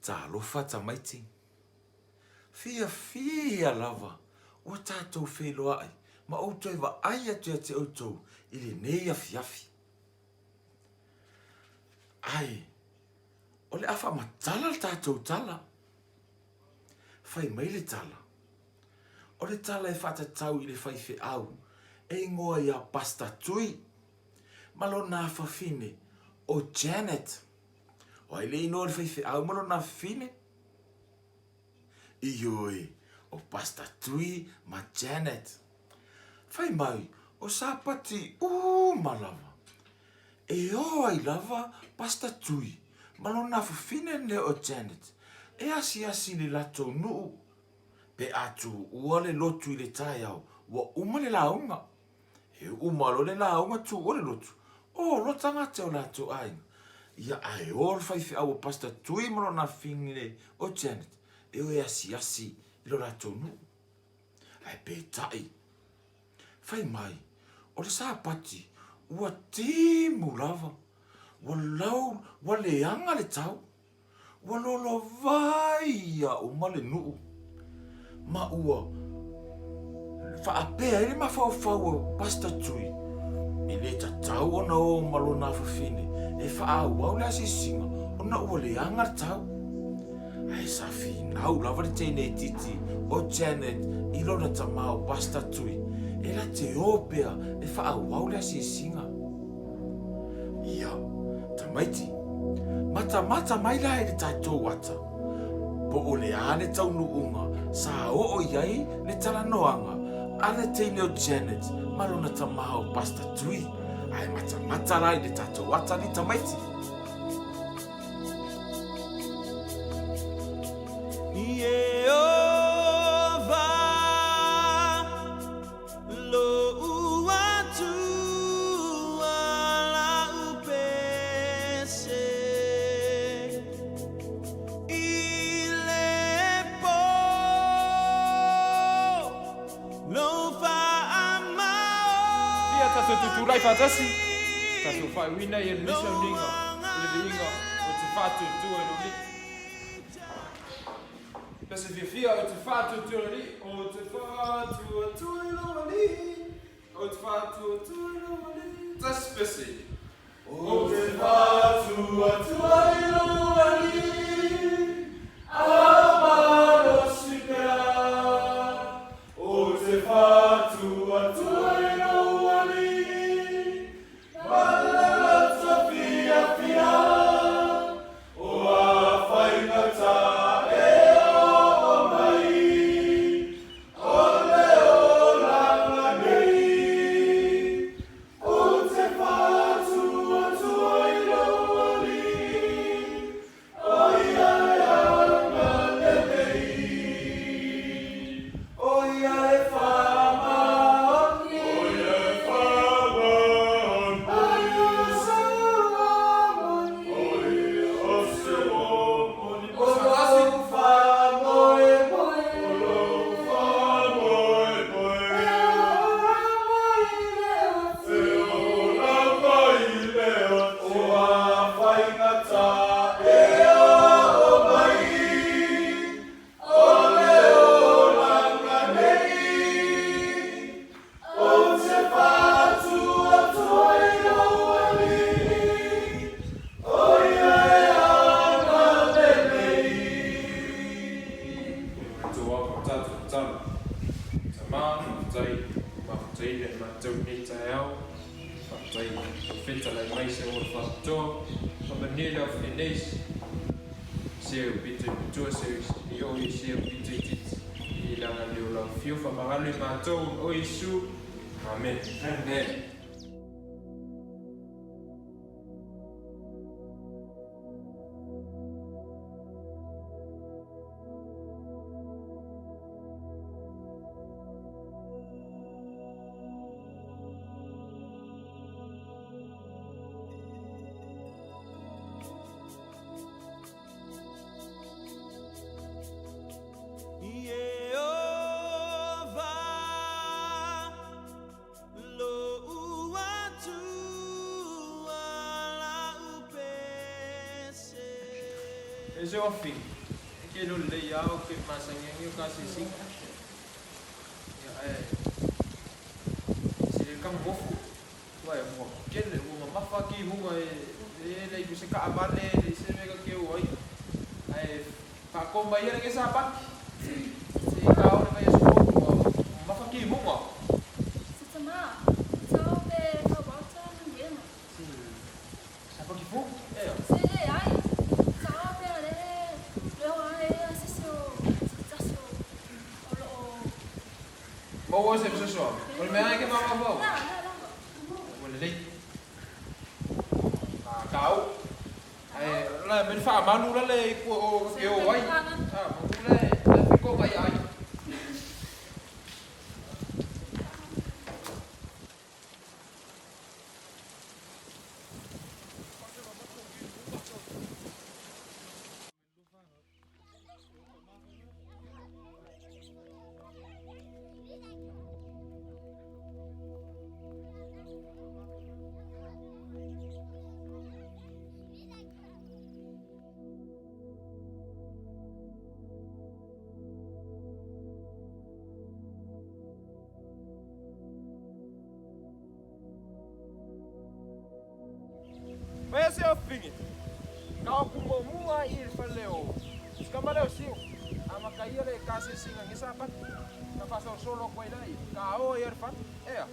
Talofa tamaiti. Fiafia lava ua tatou feiloai ma ou toe vaai atu ia te outou i lenei afiafi. Ae, o le a faamatala le tatou tala. Fai mai le tala, o le tala e faatatau i le faifeau e igoa ia Pastor Tui ma lona afafine o Janet. O ai le inoa o le faifeau ma lona afafine? Ioe, o Pastor Tui ma Janet. Fai mai, o Sapati uma lava. E o ai lava Pastor Tui ma lona afafine lea o Janet e asiasi i le latou nuu. Pe a tuua le lotu i le taeao, ua uma le lauga. E uma loa le lauga tuua le lotu, o loa tagata o latou aiga. Ia ae o le faifeau o Pastor Tui ma lona afafine o Janet e o e asiasi i lo latou nuu. Ae peitai, fai mai, o le Sapati ua timu lava, ua lau, ua leaga le tau, ua lolovaia uma le nuu, ma ua faapea ai le mafaufau o Pastor Tui, e le tatau ona o ma lona afafine e faaauau le asiasiga ona ua leaga le tau. Ae sa finau lava le teineitiiti o Janet i lona tama o Pastor Tui e la te o pea e faaauau le asiasiga. Ia, tamaiti, matamata mai la i le tatou ata, po o le a le taunuuga sa oo i ai le talanoaga a le teine o Janet ma lona tama o Pastor Tui, ae matamata la i le tatou ata ni tamaiti. Fia tatou tutulai faatasi, tatou faaiuina ia lenei sauniga i le viiga o te faatuatua i lou Alii. Pese fiafia o te faatuatua i lou Alii, o te faatuatua i lou Alii, o te faatuatua i lou Alii. Tasi pese. O te faatuatua i lou Alii, a malosi pea. O te faatuatua i lou Alii, ma le loto fiafia, o a faigata e oo mai, o le olaga nei. O te whātuatua i lou Alii, o ia e agalelei, o ia e whamaoni, o ia e whamaoni, o ia e Solomoni, o ia o Solomoni, o lou whāmoemoe, o lou whāmoemoe, e ora mai le oti, e ora mai le oti, o a whaingata e ao mai, o le oranga nei, o te whātuatua i lou Alii, o ia e agalelei. Matou ao ma tatou tatalo. Tama, faafetai, faafetai i le matou nei taeao, faafetai i fetalai mai se ola faapitoa, faamanuia i le aufine nei, se o pito i matua, se i o i se o pito i titi, i le agalelei o lau afio, faamagalo i matou, o Iesu. Amen. Amen. E se ofi, e ke iloa lelei lava ou te masani ai o gasesiga. Ia ae se le kamuofu, aua e ua tele, ua mamafa timuga e leai foi se taavale, e leai se mea ta te o ai. Ae faatoma ia lenei Sapati, se i kao le vaiaso fou, ua mamafa timuga. Se tama, tau pe faaauau ta galuega. Se Sapati fou, ea. Se leai, sao pe o le leo lava ia se isi o se tasi o o lo o. Maua se fesoasoani, o le mea lava e te mafaufau ai. La, la lava. Ua lelei. A tau. Ae o le a mea le faamalu la le i tua o e o ai. A, manu la e fetoga i aiga. Faia se ofigi, ka o kumomua i le fale o sikama lea o Sio, amataia le ekasesiga i Sapati, na faasolosolo atu ai laia, ka o ai le fale, ea.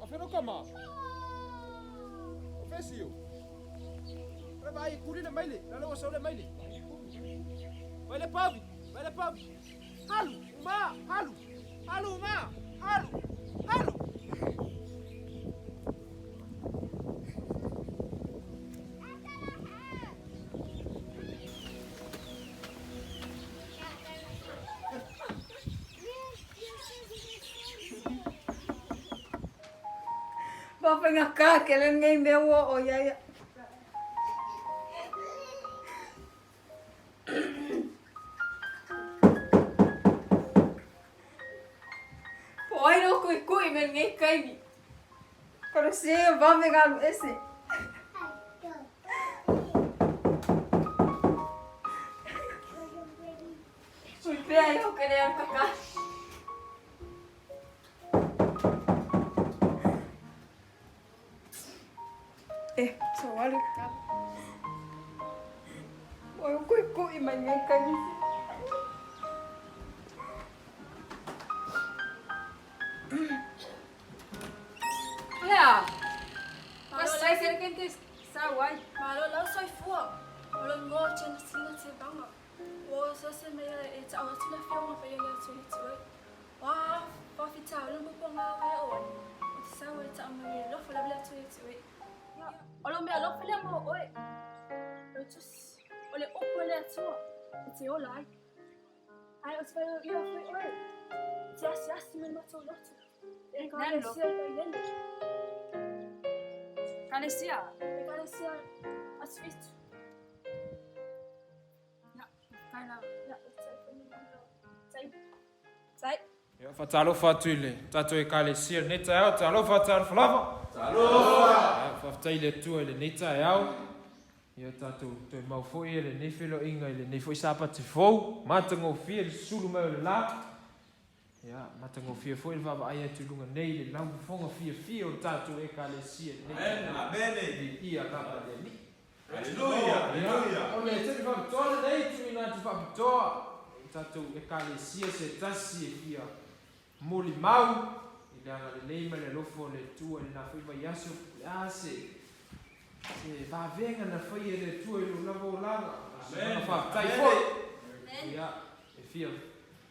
O fea lou tama? O fea Sio? O le vaai e tuli le maile, la le ua sau le maile. Vai le pavi, vai le pavi. Alu, uma, alu, alu, uma, alu, alu. Faafaigaká tele lenei mea ua oo i ai. Po o ai lou kuikui mai lenei taimi. Kolosia ia vave na alu ese. Hui pea i hoke le alu kakahi. E, so alu kava. Po o ai kuikui mai lenei taimi. O le a? Sau ai. Malo lau soifua. O lou igoa o Jenasina Tevaga. Ua oseose mai e ta'u atu le Afioga Paia i le Atua i te oe. O a faafitauli ma puapuaga e oo ai, o te sau e ta'u mai e alofa lava le Atua ia te oe. O lou mea alofa lea mo oe, o le tusi, o le upu a le Atua e te ola ai. Ae ou te fai ia foi oe, e te asiasi mai i le matou lotu, e Ekalesia i Vailele. Ekalesia? Ekalesia Asufitu. Ia, faafetai lava. Ia, e tai foi mai Tai. Tai. Ia, faatalofa atu i le tatou Ekalesia i lenei taeao. Talofa, talofa lava. Talofa! Ia, faafetai i le Atua i lenei taeao. Ia, tatou toe mau foi i lenei feiloaiga i lenei foi Sapati fou. Matagofie le susulu mai o le la. Ia, matagofie foi le vaavaai atu i luga nei i le laufofoga fiafia o le tatou Ekalesia i lenei taeao. Amene. Viia lava le Alii. Aleluia, aleluia. O le taimi faapitoa lenei, tuuina atu faapitoa i tatou Ekalesia se tasi e fia molimau i le agalelei ma le alofa o le Atua i lena foi vaiaso. O le a se se vavega na faia e le Atua i lou lava olaga? O se agaga faafetai foi. Ia, e fia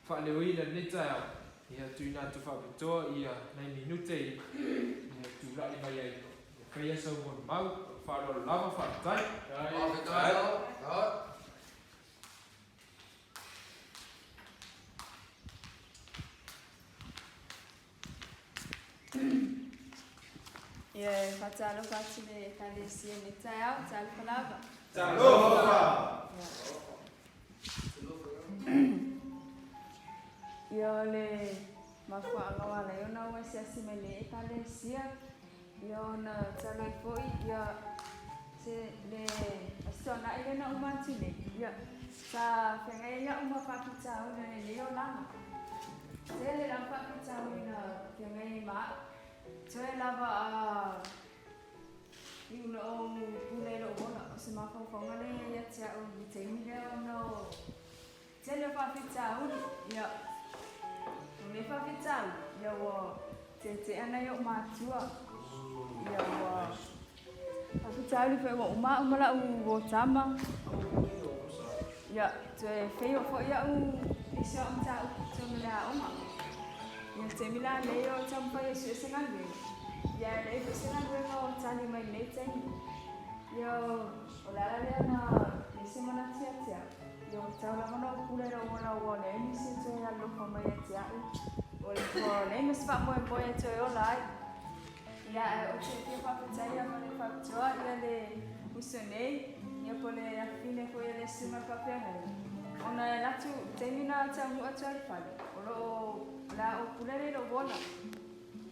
faaleoina i lenei taeao, ia tuuina atu faapitoa ia nai minute i ia tulai mai ai e faia sau molimau. Faaaloalo lava, faafetai. Ia e faatalofa atu le Ekalesia i lenei taeao. Talofa lava. Talofa! Ia o le mafuaaga o ala ai ona ou asiasi mai i lenei Ekalesia, Ia ona talu ai foi ia se le Aso Toonai lea na uma atu nei, ia sa feagai ai au ma faafitauli o lenei olaga. Tele lava faafitauli na feagai ai ma au. Toe lava a iu na ou pule i lou ola, o se mafaufauga lea ia te au i le taimi lea ona o Tele o faafitauli, ia, o nei faafitauli, ia ua teetea nai ou matua, ia ua faafitauli foi ua uma au ma la'u uo tama, ia toe feio foi a'u i si au mataupu i totonu o le aoga. Ia le taimi la nei o taumafai e sue se galuega, ia e leai foi se galuega o tali mai i lenei taimi. Ia o le ala lea na i ai se manatu ia te au. Ia ua tatau lava ona ou pule i lou ola ua leai nisi e toe alolofa mai ia te a'u, ua leai ma se faamoemoe e toe ola ai. Ia ae ou te fia faafetai lava le faapitoa ia le uso nei, ia po le afafine foi a le Susuga i le Faafeagaiga, ona e alu atu i le taimi na taunuu atu ai i le fale, o lo o, o le a ou pule lea i lou ola.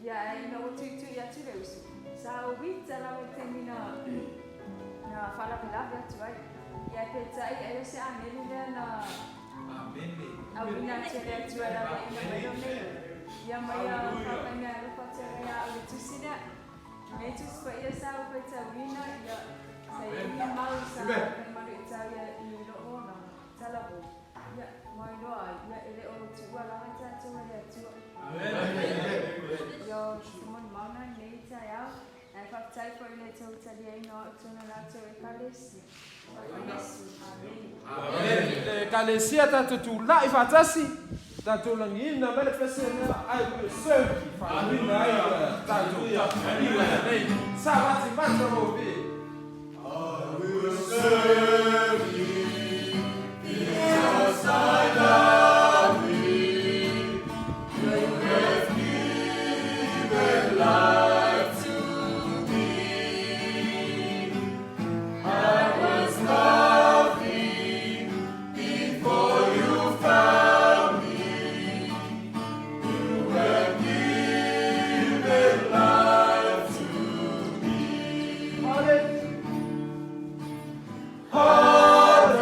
Ia ae ina ua tuitui atu le uso, sa ou ita lava i le taimi na na faalavelave atu ai. Ia ae peitai ai o se anelu lea na auina atu e le Atua e laveaiina mai lou nei ola. Ia ma ia faafaigalofa atu ai ia au i le tusi lea. O nei tusi paia sa ou faitauina, ia sa i ai ni mau sa faimaluitau ia i lou olaga. Talavou. Ia, ua iloa ai, ia e le o tuua lava tatou e le Atua. Ia, o se molimau na i lenei taeao, ae faafetai foi i le tou taliaina o au tonu la outou Ekalesia. Alofa Iesu. Amene. Le Ekalesia tatou tulai faatasi, tatou lagiina mai le pese lea I will serve thee, faatuina ai le tatou tapuaiga lenei Savati matagofie. I will serve thee because I love thee. You have given life to me. I was nothing before you found me. You have given life to me.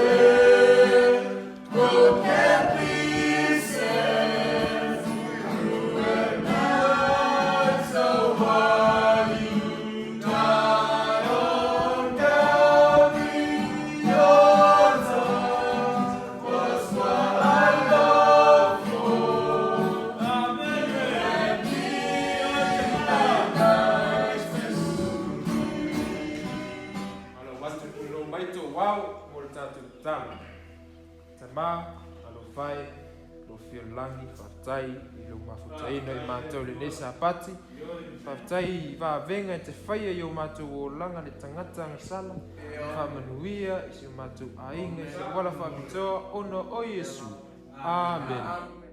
Heartache, broken pieces, you were not so while you died on Calvary. Your touch was what I longed for. And Alo atu tulou mai tou ao mo le tatou tatalo. Tama, alofa e, lou fia o le lagi, faafetai i lou mafutaina i matou i lenei Sapati. Faafetai i vavega e te faia i o matou olaga le tagata agasala, faamanuia i si o matou aiga i se auala faapitoa ona o Iesu. Amene.